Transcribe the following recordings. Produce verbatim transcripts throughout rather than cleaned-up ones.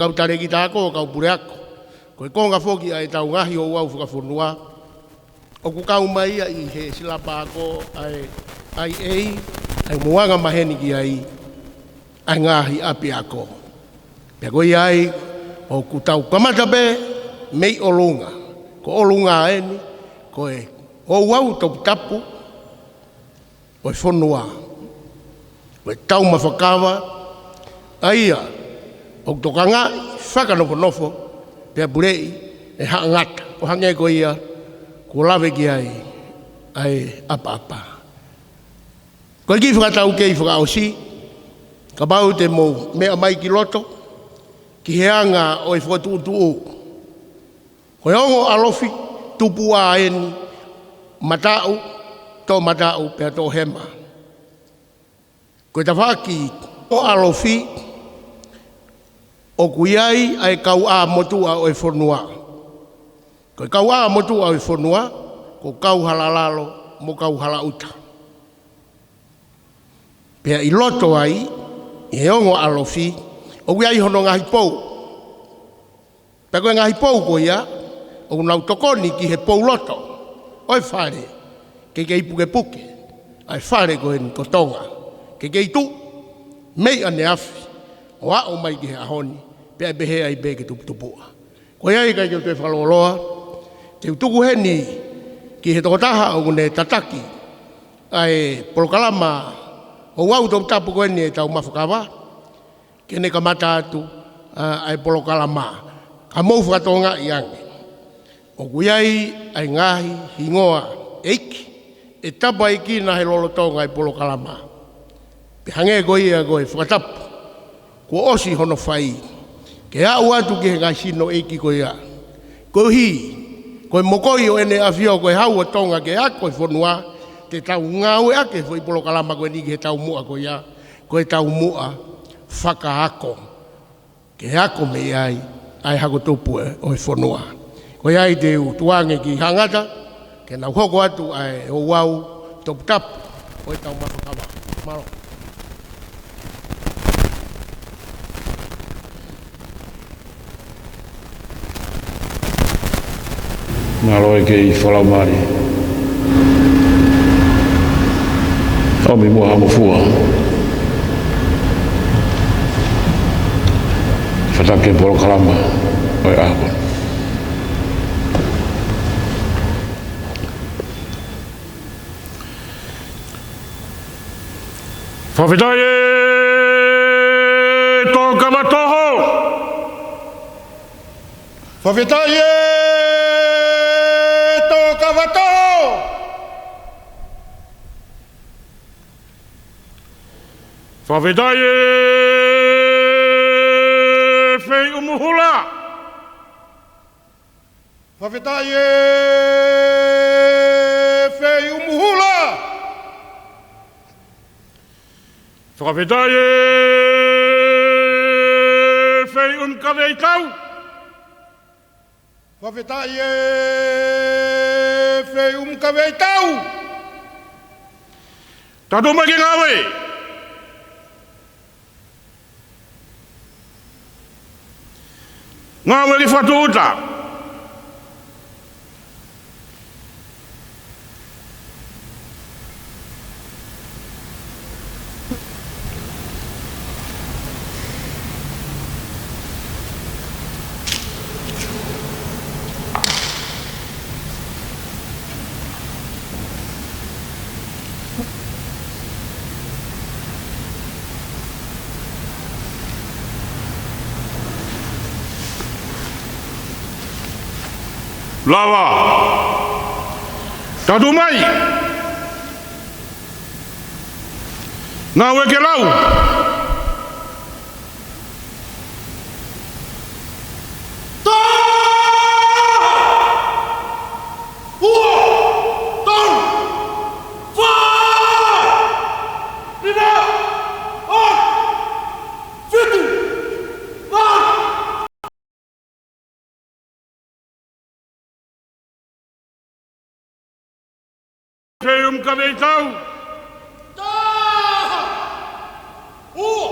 kau talēkita ako, kau puleako. Ko e konga foki ʻa ʻetau ngaahi ouau fakafonua, ʻoku kau mai ia ʻi he silapa ako ʻa e, ʻa e, ʻa e mou anga maheni ki ai, ʻa e ngaahi ʻapiako. Pea ko ia ai, ʻoku tau kamata pē mei ʻolunga. Ko ʻolunga eni, ko e ouau toputapu ʻo e fonua. Ko e taumafa kava, ʻa ia ʻoku tokangaʻi, fakanofonofo, pea puleʻi ʻe Haʻa Ngata. ʻO hangē ko ia kuo lave ki ai ʻa e ʻapaʻapa. Ko e kiʻi fakataukei fakaʻosi, kapau te mou meʻa mai ki loto, ki he anga ʻo e fokotuʻutuʻu. Ko e ongo ʻalofi, tupuʻa eni, mataʻu, toʻomataʻu, pea toʻohema. Ko e tafaʻaki ʻo e ʻalofi, ʻoku ʻi ai ʻa e kauʻā motuʻa ʻo e fonua. Ko e kauʻā motuʻa ʻo e fonua, ko Kauhalalalo mo Kauhalaʻuta. Pea ʻi loto ai, ʻi he ongo ʻalofi, ʻoku ʻi ai hono ngaahi pou. Pea ko e ngaahi pou ko ia, ʻoku nau tokoni ki he pou loto ʻo e fale, ke kei pukepuke ʻa e fale ko eni ko Tonga, ke kei tuʻu mei ʻaneafi ʻo aʻu mai ki he ʻaho ni, pea ʻe pehē ai pē ke tuputupuʻa. Ko ia ʻikai ke u toe fakalōloa, te u tuku heni ki he tokotaha ʻoku ne tataki ʻa e polokalama ouau toputapu ko eni ʻetau mafu kava, ke ne kamata atu ʻa, ʻa e polokalama. Ka mou fakatokangaʻi ange, ʻoku ʻi ai ʻa e ngaahi hingoa ʻeiki ʻe tapaʻekina he lolotonga ʻo e polokalama. Pea hangē ko ia ko e fakatapu kuo ʻosi hono fai, ke aʻu atu ki he ngaahi sino ʻeiki ko ia. Koeʻuhi ko e mokoi ʻo ʻEne ʻAfio ko e Hau ʻo Tonga ke ako e fonua, te tau ngāueʻaki e foʻi polokalama ko eni ki he taumuʻa ko ia, ko e taumuʻa fakaako. Ke ako mei ai ʻa e hako tupu ʻo e fonua. Ko ia ai te u tuku ange ki Haʻa Ngata, ke nau hoko atu ʻa e ouau toputapu ʻo ʻetau mafu kava. Mālō. Mālō e kei fakalaumālie. ʻOmi muʻa ha ngofua. Fataki e polokalama ʻo e ʻaho. Fakafetaʻi e Tōkavatoho. Fakafetaʻi e Tōkavatoho. Fakafetaʻi e Feiʻumuhula. Fakafetaʻi e Feiʻumuhula. Fakafetaʻi e Feiʻumukaveitau. Fakafetaʻi e Feiʻumukaveitau. Tau tuʻu mai ke ngāue. Ngāue ke fakatūʻuta. Lava. Tau tuʻu mai. Ngāue ke lau. Taha! Ua! Tolu! Fā! Nima! ʻOno! Fitu! Valu! Feiʻumukaveitau. Taha! Ua!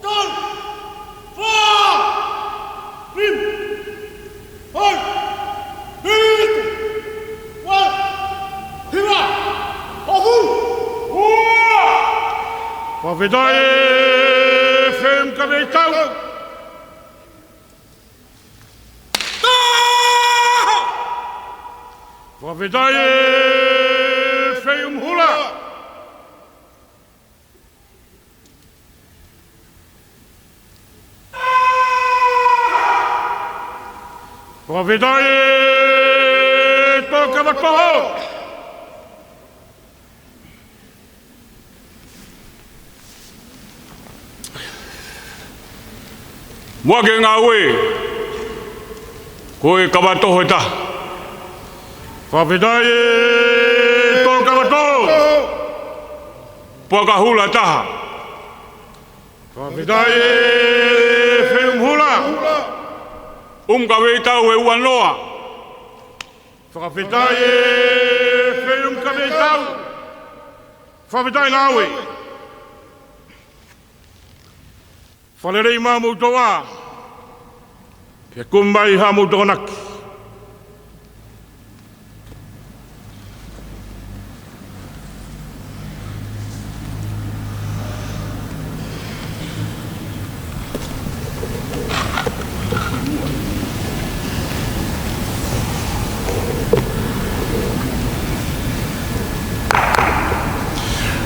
Tolu! Fā! Fakafetaʻi e feʻumu kaveitau. Fakafetaʻi e feʻumu hula. Fakafetaʻi e tō kava toho. Muʻaki e ngāue, ko e kava toho ʻe taha. Fakafetaʻi e tō kava toho. Puaka hula ʻe taha. Fakafetaʻi e feʻumu hula. ʻUmu kaveitau ʻe ua noa. Fakafetaʻi e feʻumu kaveitau. Fakafetaʻi ngāue. Fakalelei mai mou toa. Ke kumi mai haʻamou tokonaki.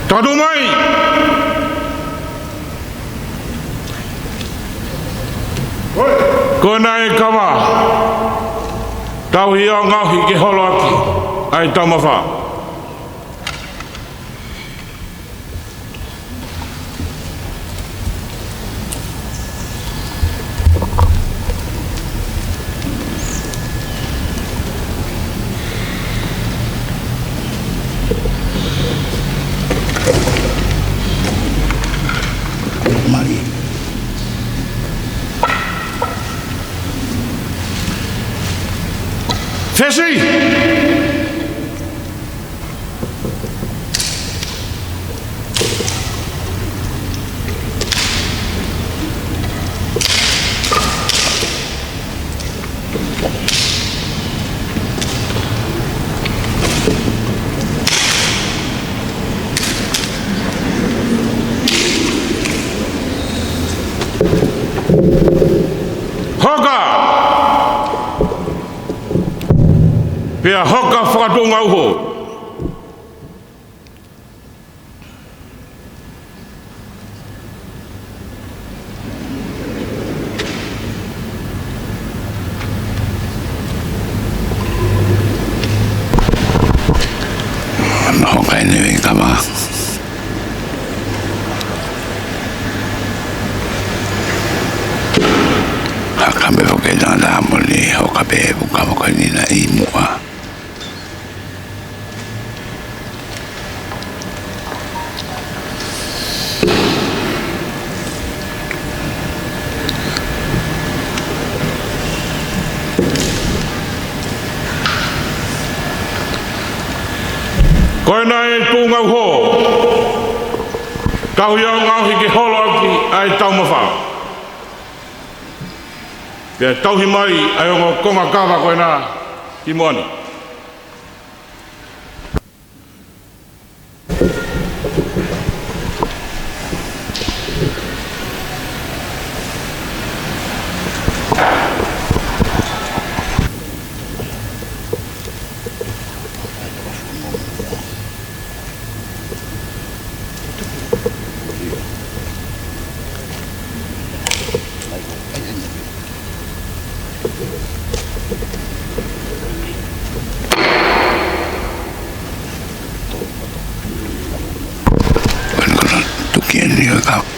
Tatu mai. Ko ena e kava tauhi ʻo ngaohi ke holo ʻaki ʻa e taumafa. Fesi! Hoka! Pea hoka fakatuʻunga uho. Hoka ʻene kava. Haka pē foki e tangata moli, hoka pē e puka foki ni na ʻi muʻa. Ko ena e tuʻunga uho tauhi ʻo ngaohi ke holo ʻaki ʻa e taumafa. Pea tauhi mai ʻa e ongo konga kava ko ena ki muʻa ni. Tuki eni ʻo e kava.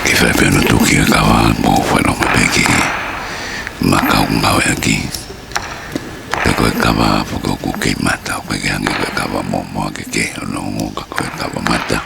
Ke fai pē hono tuki ʻo e kava, mou fanongo pē ki he maka ʻoku ngāueʻaki. Pea ko e kava foki ʻoku kei mata, ʻoku ʻikai ke hangē ko e kava mōmoa kehekehe hono ongo ka ko e kava mata.